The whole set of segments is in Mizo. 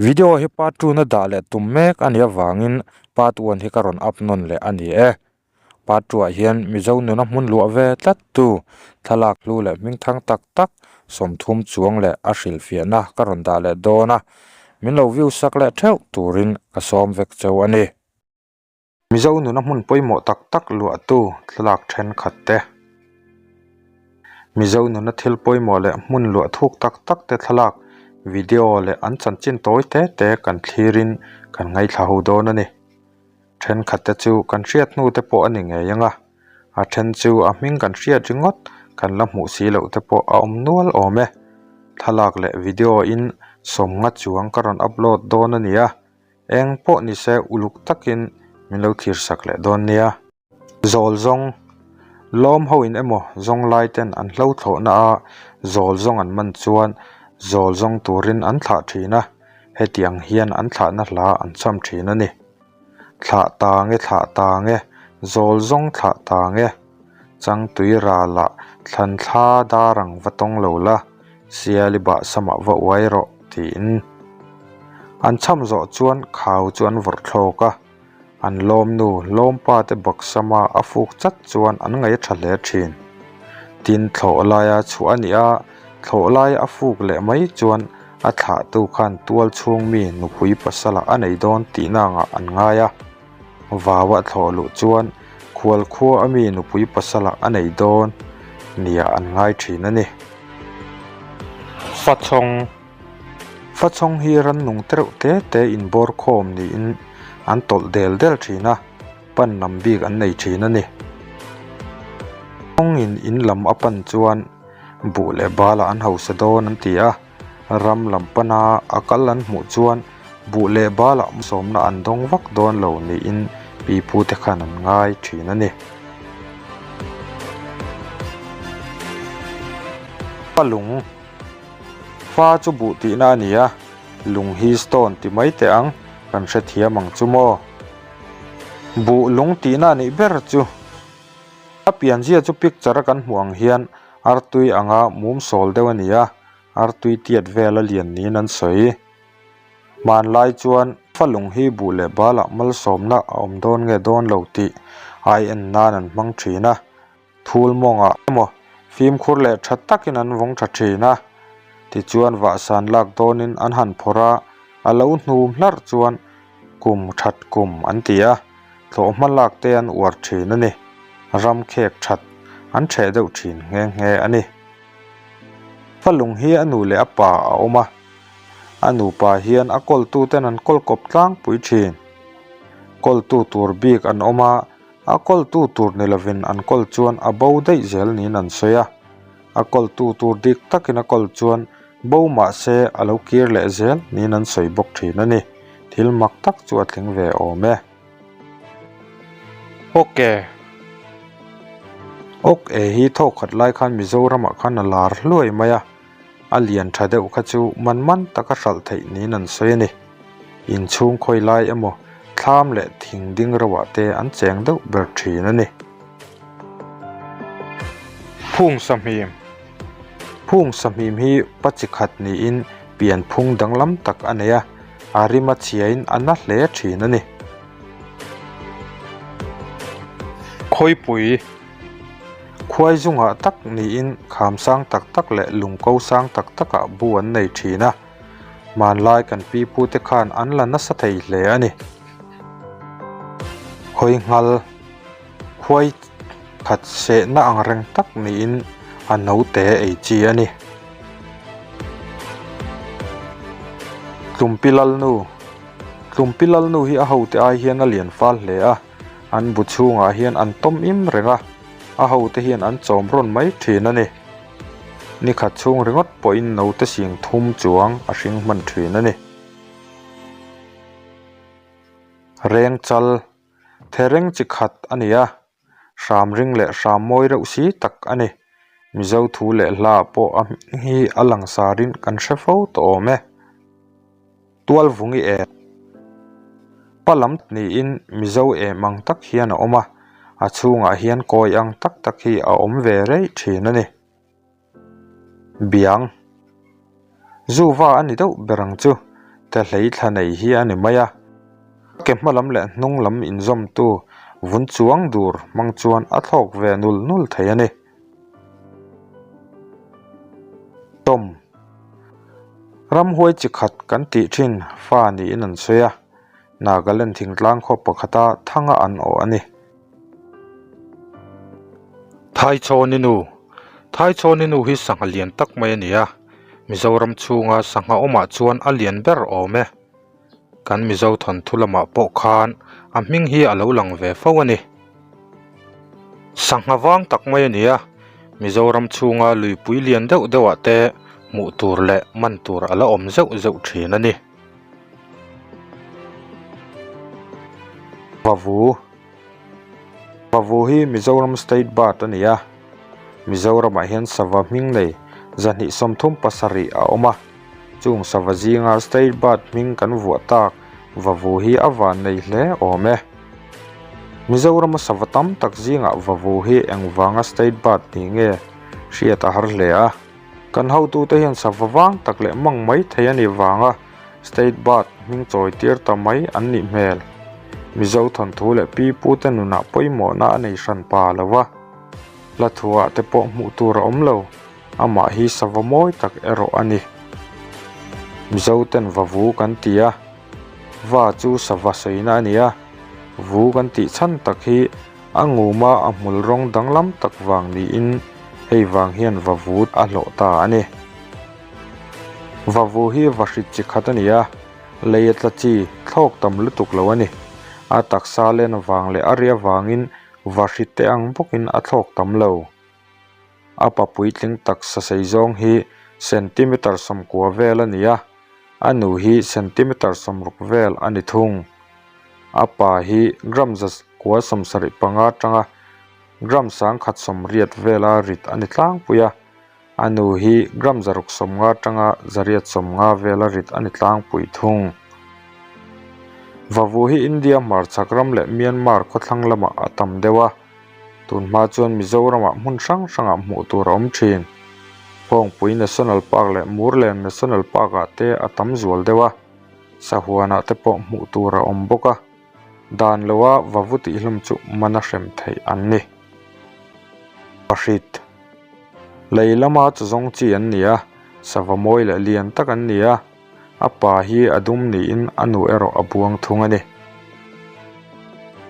Video hi part 2 na dah leh tum mek a nih avangin part 1 hi ka rawn up nawn leh a ni e. Part 2 ah hian Mizo nuna hmun luah ve tlat tu thlalak hlu leh hmingthang tak tak 30 chuang leh a hrilhfiahna ka rawn dah leh dawn a, min lo view sak leh theuh turin ka sawm vek cheu a ni. Mizo nuna hmun pawimawh tak tak luahtu thlalak thenkhat te, Mizo nuna thil pawimawh leh hmun luah thuk tak tak te thlalak video leh an chanchin tawi te te kan thlirin kan ngaithla ho dawn a ni. Thenkhat te chu kan hriat hnu te pawh a ni ngei ang a, a then chu a hming kan hriat ringawt kan la hmuh si loh te pawh a awm nual awm e. Thlalak leh video in sawmnga chuang ka rawn upload dawn a ni a. Eng pawh ni se uluk takin min lo thlir sak leh dawn nia. Zawl zawng, Lawm ho in emaw zawng lai ten an hlo thlawhna a zawl zawng an man chuan zawl zawng turin an thlah thin a, hetiang hian an thlahna hla an cham thin a ni. Thlah tang e thlah tang e, zawl zawng thlah tang e, changtui ralah thlan thla dar ang va tawng lo la. Siali bah samah va uai rawh tiin an cham zawh chuan khau chu an vawrh thlawk a, an lawmnu lawmpa te bak sama a fuk chat chuan an ngaih a tha hle thin. Tin thlawh laia chhuah a nih a, thlawh laia a fuk leh mai chuan a thlahtu khan tual chhung mi nupui pasalah a nei dawn tihna angah an ngai a. Vau a thlawh luh chuan khual khua a mi nupui pasalah a nei dawn nia an ngai thin a ni. Fachhawng Fachhawng hi rannung tereuh te te inbawr khawm niin an tawlh del del thin a, pan lam bik an nei thin a ni. Kawngin in lam a pan chuan buh leh balah an hausa dawn an ti a. Ram lam pana a kal an hmuh chuan buh leh balah sawmna an dawng vak dawn lo niin pipu te khan an ngai thin a ni. Fa lung Fa chu buh tihna a ni a, lung hi stone ti mai teh ang, kan hrethiam ang chu maw? Buh lung tihna a nih ber chu. A pianzia chu picture a kan hmuh ang hian artui anga mum sawl deuh a ni a, artui tiat vel a lian niin an sawi. Hmanlai chuan fa lung hi buh leh balah malsawmna a awm dawn nge dawn lo tih ai en nan an hmang thin a, thul mawngah emaw fimkhur leh tha takin an vawng tha thin a, tichuan vahsan lak dawnin an han phawrh a, a lo hnum hlarh chuan kum that kum an ti a. Tlawh hma lak te an uar thin a ni. Ram khek that an theh deuh thin nghe nghe a ni. Fa lung hi a nu leh a pa a awm a, a nupa hian a kawltu ten an kawl kawp tlangpui thin. Kawltu tur bik an awm a, a kawltu tur ni lovin an kawl chuan a bo daih zel niin an sawi a. A kawltu tur dik takin a kawl chuan bo mah se a lo kir leh zel niin an sawi bawk thin a ni. Thil mak tak chu a tling ve awm e. Ok. Ok e hi thawk khat lai khan Mizoramah khan a lar hluai mai a, a lian tha deuh kha chu man man taka hralh theih niin an sawi a ni. Inchhung khawi lai emaw thlam leh thing ding reuhah te an cheng deuh ber thin a ni. Phung sahmim Phung sahmim hi pa chi khat niin pian phung danglam tak a nei a, a rim a chhiain a na hle thin a ni. Khawipui Khuai zungah tak niin kham sang tak tak leh lungko sang tak takah bu an nei thin a, hmanlai kan pipu te khan an la nasa thei hle a ni. Khawi nghal Khuai khat sehna ang reng tak niin a naute ei chi a ni. Tlumpi Lalnu Tlumpi Lalnu hi a hote ai hian a lian fal hle a, an bu chhungah hian an tawm im reng a, a hote hian an chawm rawn mai thin a ni. Nikhat chhung ringawt pawhin naute sing thum chuang a hring hman thin a ni. Rengchal Thereng chi khat a ni a, hram ring leh hram mawi reuh si tak a ni. Mizo thu leh hla pawh a hming hi a langsarin kan hre fo tawh awm e. Tualvungi em Pa lam niin Mizo em ang tak hian a awm a, a chhungah hian kawi ang tak tak hi a awm ve reih thin a ni. Biang Zuva a ni deuh ber ang chu. Te hlei thla nei hi a ni mai a, a ke hma lam leh hnung lam inzawmtu vun chuang dur hmang chuan a thlawk ve nul nul thei a ni. Tom. Ramhuai chi khat kan tih thin fa niin an sawi a, Nagaland thingtlang khaw pakhata thanga an awh a ni. Thaichhawni nu Thaichhawni nu hi sangha lian tak mai a ni a, Mizoram chhunga sangha awmah chuan a lian ber awm e. Kan Mizo thawnthu lamah pawh khan a hming hi a lo lang ve fo a ni. Sangha vang tak mai a ni a, Mizoram chhunga luipui lian deuh deuhah te hmuh tur leh man tur a la awm zeuh zeuh thin a ni. Vavu Vavu hi Mizoram State Bird a ni a, Mizoramah hian sava hming nei 237 a awm a, chung sava zinga State Bird hming kan vuah tak Vavu hi a van nei hle awm e. Mizorama sava tam tak zingah Vavu hi engvanga State Bird ni nge hriat a har hle a. Kan hotute hian sava vang tak leh mang mai thei a nih vanga State Bird hming chawi tir ta mai an nih hmel. Mizo thawnthu leh pi pute nunah pawimawhna a nei hran pa lo va, hla thuah te pawh hmuh tur a awm lo, amah hi sava mawi tak erawh a ni. Mizo ten va vu kan ti a, va chu sava sawina a ni a, vu kan tih chhan tak hi A nguma a hmul rawng danglam tak vang niin hei vang hian vavut a hlawh ta a ni. Vavu hi vahrit chi khat a ni a, lei a tla chi thlawk tam lutuk lo a ni. A taksa len vang leh a ria vangin vahrit te ang bawkin a thlawk tam lo. A pa puitling taksa sei zawng hi centimeter 90 vel a ni a, a nu hi centimeter 60 vel a ni thung. A pa hi gram 175 atanga gram 180 vela rit a ni tlangpui a, a nu hi gram 650 atanga 850 vela rit a ni tlangpui thung. Vavu hi India hmarchhak ram leh Myanmar khawthlang lamah a tam deuh a. Tunhma chuan Mizoramah hmun hrang hrangah hmuh tur a awm thin. Phawngpui National Park leh Murlen National Park-ah te a tam zual deuh a, sahuanah te pawh hmuh tur a awm bawk a, dan loa vavu tihhlum chu man a hrem theih an ni. Pahrit Lei lama chawzawng chi an ni a, sava mawi leh lian tak an ni a. A pa hi a dum niin a nu erawh a buang thung a ni.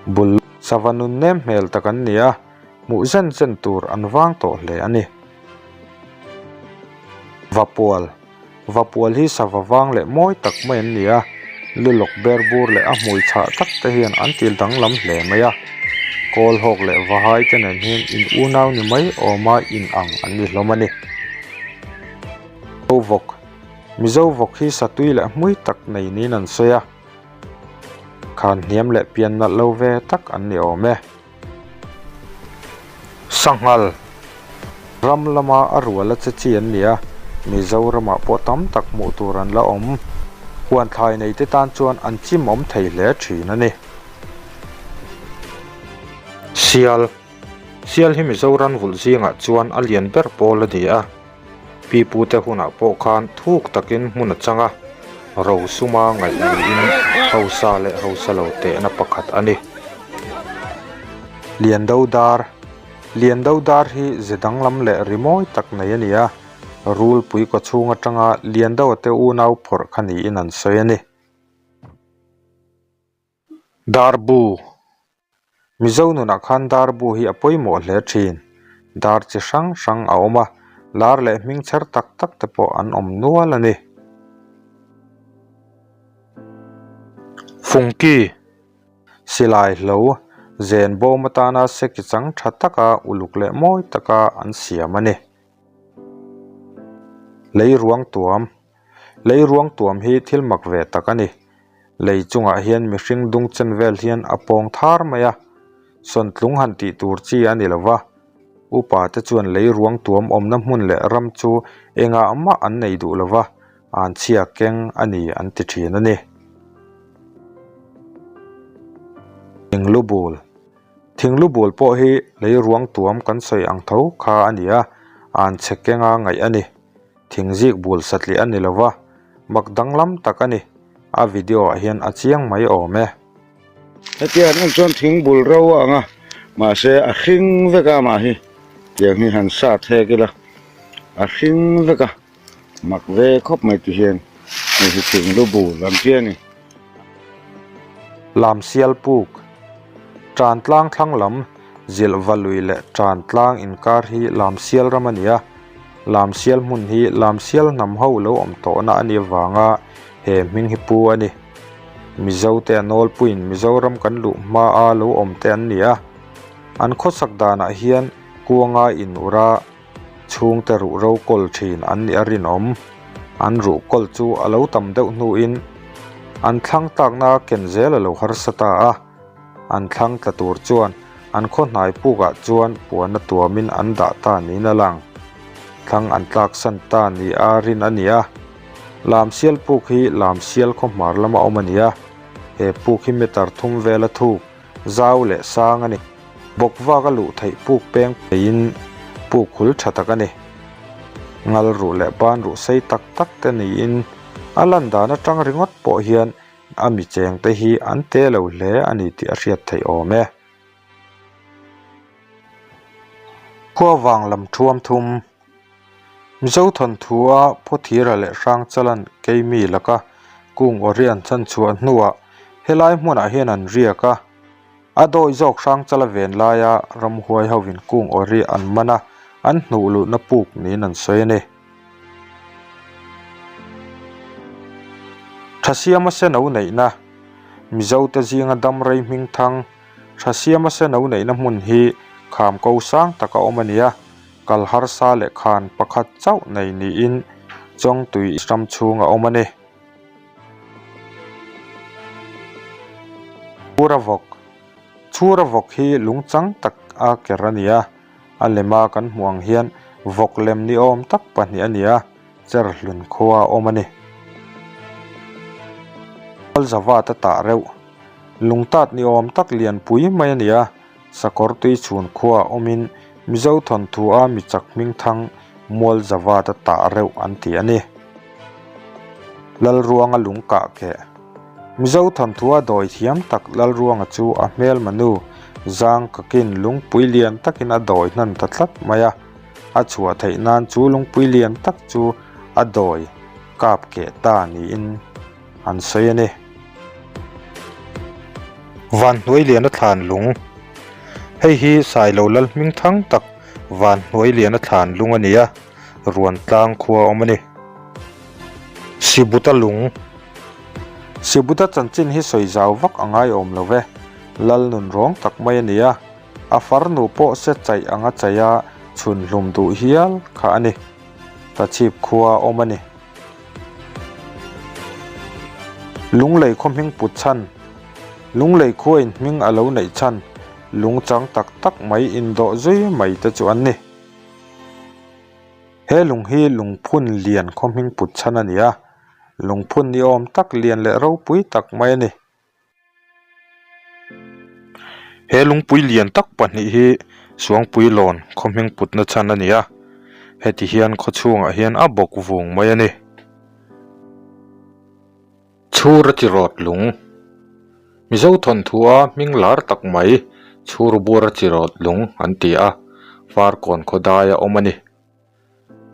Bul sava nun nem hmel tak an ni a, hmuh zen zen tur an vang tawh hle a ni. Vapual Vapual hi sava vang leh mawi tak mai an ni a, lu lawk ber bur leh a hmui chhah tak te hian an til danglam hle mai a. Kawlhawk leh Vahai te nen hian in unau ni mai awma in ang an ni hlawm a ni. Vawk Mizo vawk hi satui leh hmui tak nei niin an sawi a, khan hniam leh pian nalh lo ve tak an ni awm e. Sanghal ram lama a rual a che chi an ni a, Mizoramah pawh tam tak hmuh tur an la awm. Huan thlai nei te tan chuan an chim awm thei hle thin a ni. Sial Sial hi Mizoram vulh zingah chuan a lian ber pawl a ni a. Pipute hunah pawh khan thuk takin hmun a chang a, rosuma ngaih niin hausa leh hausa lo tehna pakhat a ni. Liando dar Liando dar hi ze danglam leh rimawi tak nei a ni a, rulpui kawchhung atanga Liando-a te unau phawrh kha niin an sawi a ni. Darbu Mizo nunah khan darbu hi a pawimawh hle thin. Dar chi hrang hrang a awm a, lar leh hming chher tak tak te pawh an awm nual a ni. Fungki Silai hlo zen bawm atana seki chang tha taka uluk leh mawi taka an siam a ni. Lei ruang tuam Lei ruang tuam hi thil mak ve tak a ni. Lei chungah hian mihring dung chen vel hian a pawng thar mai a, sawntlung han tih tur chi a ni lo va. Upa te chuan lei ruang tuam awmna hmun leh ram chu engah mah an nei duh lo va, an chhia keng a ni an ti thin a ni. Thinglubul Thinglubul pawh hi lei ruang tuam kan sawi ang tho kha a ni a, an chhe kenga ngaih a ni. Thingzik bul satliah a ni lo va, mak danglam tak a ni. A video ah hian a chiang mai awm e. Hetia an en chuan thing bul ro a ang a, mahse a hring vek a amah hi tiang hi han sat hek ila a hring vek a, mak ve khawp mai ti hian hei hi thing lu bul ang chi a ni. Lam sial puk, Tan tlang thlang lam zilh va lui leh tan tlang inkar hi lam sial ram a ni a, lam sial hmun hi lam sial hnam ho lo awm tawhna a nih avanga he hming hi pu a ni. Mizo te a nawlpuiin Mizoram kan luh hma a lo awm te an ni a, an khawsak danah hian kuanga in ur a, chhungte ruh ro kawl thin an nih a rinawm. An ruh kawl chu a lo tam deuh hnuin an thlang tlakna ken zel a lo harsa ta a, an thlang tla tur chuan an khaw hnai pukah chuan puan a tuamin an dah ta niin a lang. Thlang an tlaksan ta ni a rin a ni a. Lamsial puk hi Lamsial khaw hmar lama awm a ni a, he puk hi meter thum vela thuk, zau leh sang a ni. Bawk vak a luh theih puk peng peiin puk hul tha tak a ni. Ngal ruh leh ban ruh sei tak tak te niin a lan dan atang ringawt pawh hian a mi cheng te hi an te lo hle a ni tih a hriat theih awm e. Khuavang lam thuam thum. Mizo thawnthua Phawthira leh Hrangchalan keimi laka kung awri an chhanchhuah hnuah helai hmunah hian an riak a. A dawi zawk Hrangchala ven laia ramhuai hovin kung awri an man a, an hnuh luhna puk niin an sawi a ni. Thasiama seno neihna, Mizote zinga damrei hmingthang Thasiama seno neihna hmun hi khamko sang taka awm a ni a. Kal harsa leh khan pakhat chauh nei niin Chawngtui ram chhung a awm a ni. Chhura vawk Chhura vawk hi lungchang tak a ker a ni a, a lema kan hmuh ang hian vawk lem ni awm tak pahnih a ni a, cher hlun khua a awm a ni. Mualzava ta tah reuh Lungtat ni awm tak lianpui mai a ni a, Sakawr tui chhun khua awmin Mizo thawnthu a mi chak hming thang Mualzava ta tah reuh an ti a ni. Lalruanga lung kah keh. Mizo thawnthu a dawi thiam tak Lalruanga chu a hmelma nu Zang kakin lungpui lian takin a dawi hnan ta tlat mai a, a chhuah theih nan chu lungpui lian tak chu a dawi kap keh ta niin an sawi a ni. Vanhnuai liana thlan lung Hei hi Sailo lal hming thang tak Vanhnuai liana thlan lung a ni a, ruan tlang khua a awm a ni. Sibuta lung Sibuta chanchin hi sawi zau vak a ngai awm lo ve, lal nun rawng tak mai a ni a, a farnu pawh se chaih anga chaih a chhun hlum duh hial kha a ni. Tachhip khua a awm a ni. Lunglei khaw hming put chhan Lunglei khuain hming a lo neih chhan lung chang tak tak mai indawh zui mai te chu an ni. He lung hi lungphun lian khaw hming put chhan a ni a, lungphun ni awm tak lian leh ropui tak mai a ni. He lungpui lian tak pahnih hi Suangpuilawn khaw hming putna chhan a ni a, heti hian khaw chhungah hian a bawk vung mai a ni. Chhur a ti rawt lung. Mizo thawnthua hming lar tak mai Chhur bur a chi rawt lung an ti a, Farkawn khaw dai a awm a ni.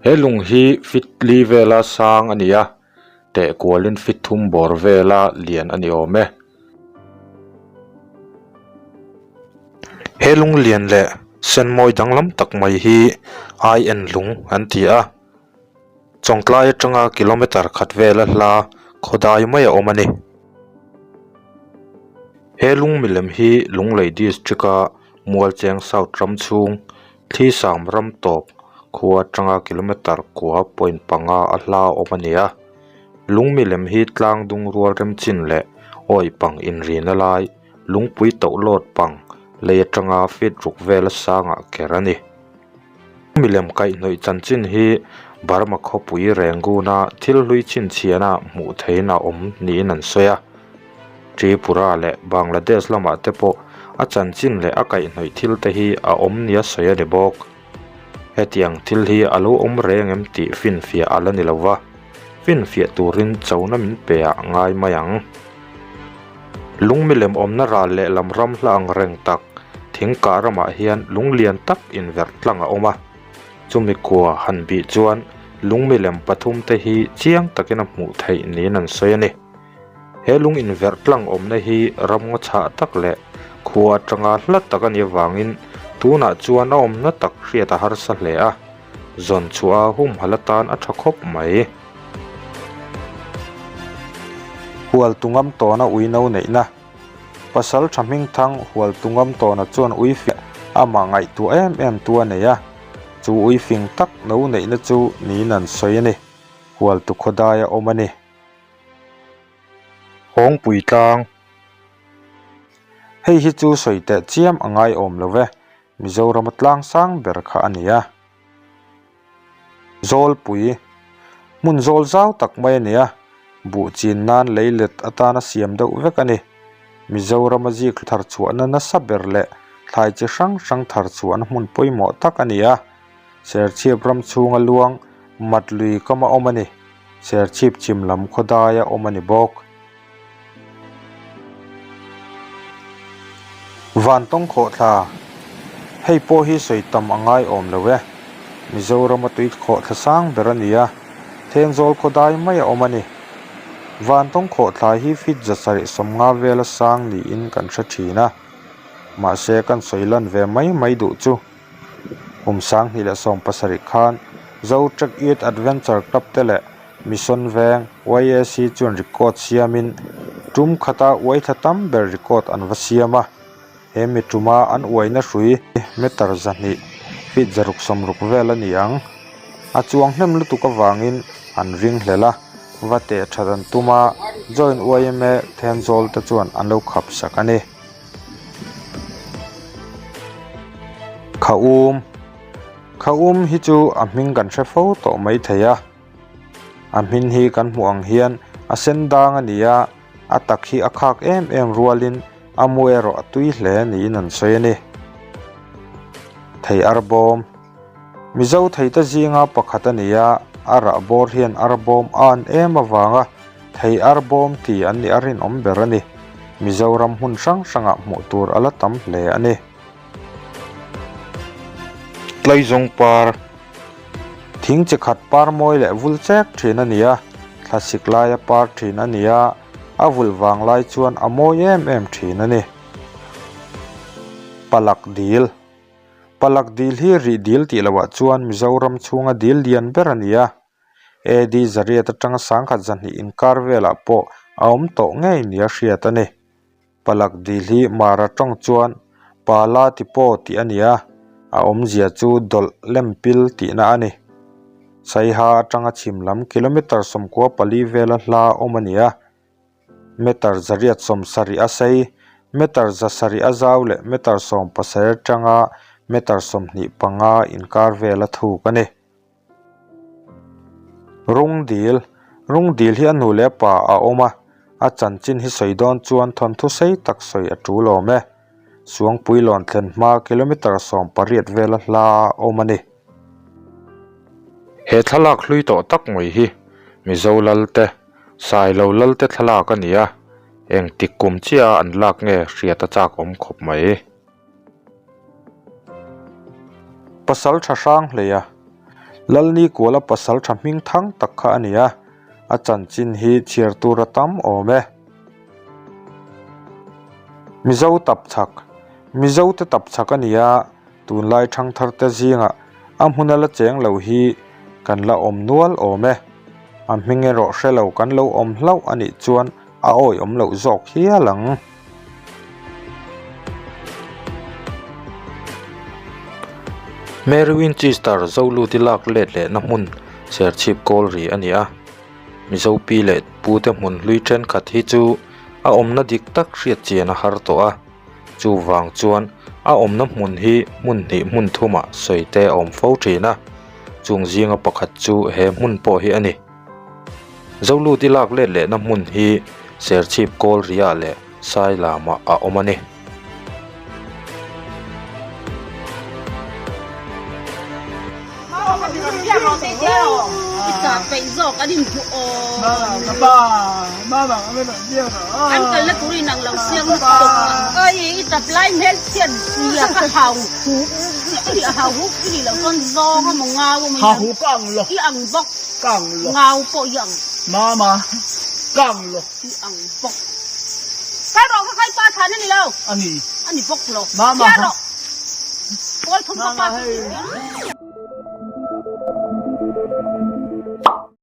He lung hi feet li vela sang a ni a, teh kualin feet thum bawr vela lian a ni awm e. He lung lian leh sen mawi danglam tak mai hi Ai-en lung an ti a, Chawngtlai atanga kilometer khat vela hla khawdai mai a awm a ni. He lung milem hi Lunglei district-a Mualcheng South ram chhung Thlisam ram tawp khua atanga kilometer kua point panga a hla awm a ni a, lung milem hi tlang dung rual remchin leh awi pang inrina lai lungpui toh lawt pang lei atanga feet ruk vela sangah ker a ni. Milem kaihhnawih chanchin hi Burma khawpui Rangoon-a thil hlui chhinchhiahna hmuh theihin a awm niin an sawi a. Tripura leh Bangladesh lamah te pawh a chanchin leh a kaihhnawih thil te hi a awm nia sawi a ni bawk. Hetiang thil hi a lo awm reng em tih finfiah a la ni lo va. Finfiah turin chona min pe ah ngai mai ang. Lung milem awmna ral lehlam ram hla ang reng tak thing kah ramah hian lung lian tak inverh tlang a awm a. Chumi kua han bih chuan lung milem pathum te hi chiang takin a hmuh theih niin an sawi a ni. He lung inverh tlang awmna hi ram ngaw chhah tak leh khua atanga hla tak a nih avangin tunah chuan a awmna tak hriat a harsa hle a. Zawn chhuah a humhalh atan a tha khawp mai. Hual tungam tawna ui no neihna. Pasal tha hmingthang hual tungam tawna chuan ui fing amah ngaihtuah em em tu a nei a. Chu ui fing tak no neihna chu niin an sawi a ni. Hual tu khawdai a awm a ni. Hawngpui tlang. Hei hi chu sawi teh chiam a ngaiawm lo ve. Mizorama tlang sang ber kha a ni a. Zawlpui, hmun zawl zau tak mai a ni a, buh chin nan lei let atana siam deuh vek a ni. Mizorama zik thar chhuahna nasa ber leh thlai chi hrang hrang thar chhuahna hmun pawimawh tak a ni a. Serchhip ram chhunga luang mat lui kama awm a ni. Serchhip chhim lam khawdaia awm a ni bawk. Vantawng khawhthla, Hei pawh hi sawi tam a ngai awm lo e. Mizorama tui khawhthla sang ber a ni a, Thenzawl khawdai mai a awm a ni. Vantawng khawhthla hi feet 750 vela sang niin kan hre thin a, mahse kan sawi lan ve mai mai duh chu. Kum 2017 khan Zo Trek Youth Adventure Club te leh Mission Veng, YAC chuan record siamin tum khata uai thla tam ber record an va siam a, he mi tuma an uaina hrui meter 200 feet 660 vel a ni ang. A chuang hnem lutuk avangin an ring hlel a, va teh that an tum a, Joint yma Thenzawl te chuan an lo khap sak a ni. Khaum Khaum hi chu a hming kan hre fo tawh maithei a. A hmin hi kan hmuh ang hian a sen dang a ni a, a tak hi a khak em em rualin a mu erawh a tui hle niin an sawi a ni. Thei arbawm Mizo theite zinga pakhat a ni a, a rah bawr hian arbawm a an em avanga thei arbawm ti an nih a rinawm ber a ni. Mizoram hmun hrang hrangah hmuh tur a la tam hle a ni. Tlaizawng par Thing chi khat par mawi leh vul chek thin a ni a, thlasik laia par thin a ni a, a vul vang lai chuan a mawi em em thin a ni. Palak dil Palak dil hi rih dil tih lohah chuan Mizoram chhunga dil lian ber a ni a, AD zariat atanga sangkhat zahnih inkar velah pawh a awm tawh ngei nia hriat a ni. Palak dil hi Mara tawng chuan Pala ti pawh tih a ni a, a awmzia chu dawlh lem pil tihna a ni. Saiha atanga chhim lam kilometre 94 vela hla awm a ni a, meter 870 a sei, meter 700 a zau leh meter 17 atanga meter 25 inkar vela thuk a ni. Rung dil, Rung dil hi a nu leh a pa a awm a, a chanchin hi sawi dawn chuan thawnthu sei tak sawi a tul awm e. Suangpui lawn thlen hma kilometre 18 vela hla a awm a ni. He thlalak hlui tawh tak mai hi Mizo lal te, Sailo lal te thlalak a ni a, engtik kum chiah a an lak nge hriat a chak awm khawp mai. Pasal tha hrang hlei a, Lalni Kuala pasal tha hming thang tak kha a ni a, a chanchin hi chhiar tur a tam awm e. Mizo tap chhak, Mizo te tap chhak a ni a, tunlai thangthar te zingah a hmuna la cheng lo hi kan la awm nual awm e. A hming erawh hre lo kan lo awm hlauh a nih chuan a awihawm loh zawk hial ang. Mary Winchester Zoluti lak let lehna hmun Serchhip kawl ri a ni a, Mizo pi leh pute hmun hlui thenkhat hi chu a awmna dik tak hriat chian a har tawh a, chuvang chuan a awmna hmun hi hmun hnih hmun thumah sawi te a awm fo thin a, chung zinga pakhat chu he hmun pawh hi a ni. Zoluti lak let lehna hmun hi Serchhip kawl riah leh Sailamah a awm a ni. Ani.